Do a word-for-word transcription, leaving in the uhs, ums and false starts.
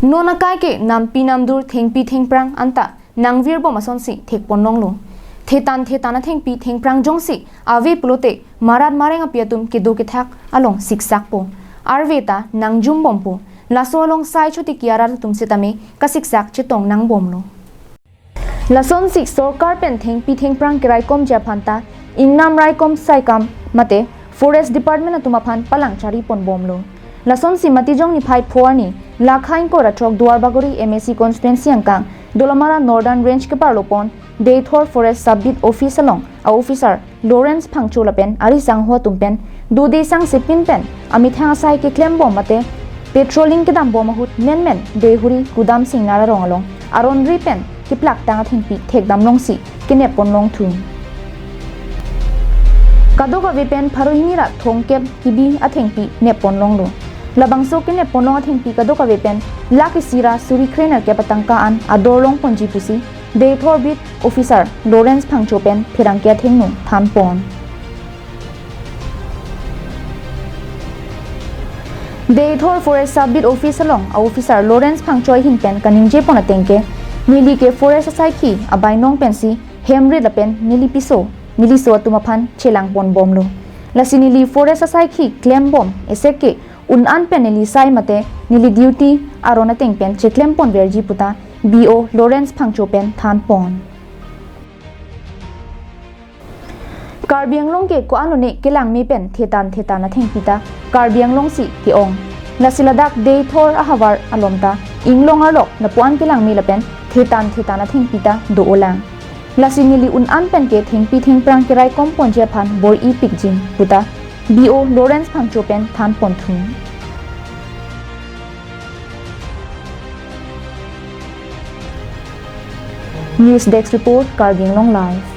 Non akai ke nampi namdur thengpi thengphrang anta nangvirbom asonsi thekponlonglo. Thetan thetan athengpi thengphrang jongsi ave pulote marat mareng api atum kedo kethak along siksakpo. Arve ta nangjumbompo. Laso along sai chotiki arat atum setame kasiksak chetong nangbomlo. Lasonsi sorkar pen thengpi thengphrang keraikomji aphan ta ingnam raikom saikam mate Forest Department atum aphan palang chariponbomlo. Lasonsi Matijong niphai pho arni lakha ingkoi ra throk Duarbagori M A C constituency angkang Dolamara Northern Range keparlopon Deithor Forest Sub Beat Office along a officer Lawrence Phangcho lapen ari sangho atum pen dode sangsepin pen amethang asai keklembom mate patrolling kedambom ahut menmen Deihori Kudam Singnar arong along aron ri pen keplaktang athengpi thekdamlongsi kenepponlongthu. Kadokave pen pharo hini ra thomkep kibi athengpi nepponlonglo. Labangso kenepponlong athengpi kadokave pen lakh isi ra suri krenerkep atangka an ador longponji pusi Deithor Beat Officer Lawrence Phangcho pen pherangke athengno thanpon. Deithor Forest Sub Beat Office along a officer Lawrence Phangcho ahin pen kaningjepon ateng ke, neli ke forest asaikhi abainong pensi hemrit lapen neli piso neliso atum aphan chelangponbomlo. Lasi neli forest asaikhi klembom esek ke un-an pen neli sai mate neli duty aron ateng pen cheklempon verji puta B O Lawrence Phangcho pen thanpon. Karbi Anglong ke ko-an lone kelangme pen thetan thetan athengpi ta Karbi Anglong si ke-ong. Lasi ladak Deithor ahavar alom ta inglong arlok lapu-an kelangme lapen thetan thetan athengpi ta do-olang. Lasi neli un-an pen ke thengpi thengphrang keraikomponji aphan bor-ipikji puta B O Lawrence Phangcho pen thanponthu. News Desk Report, Karbi Anglong Live.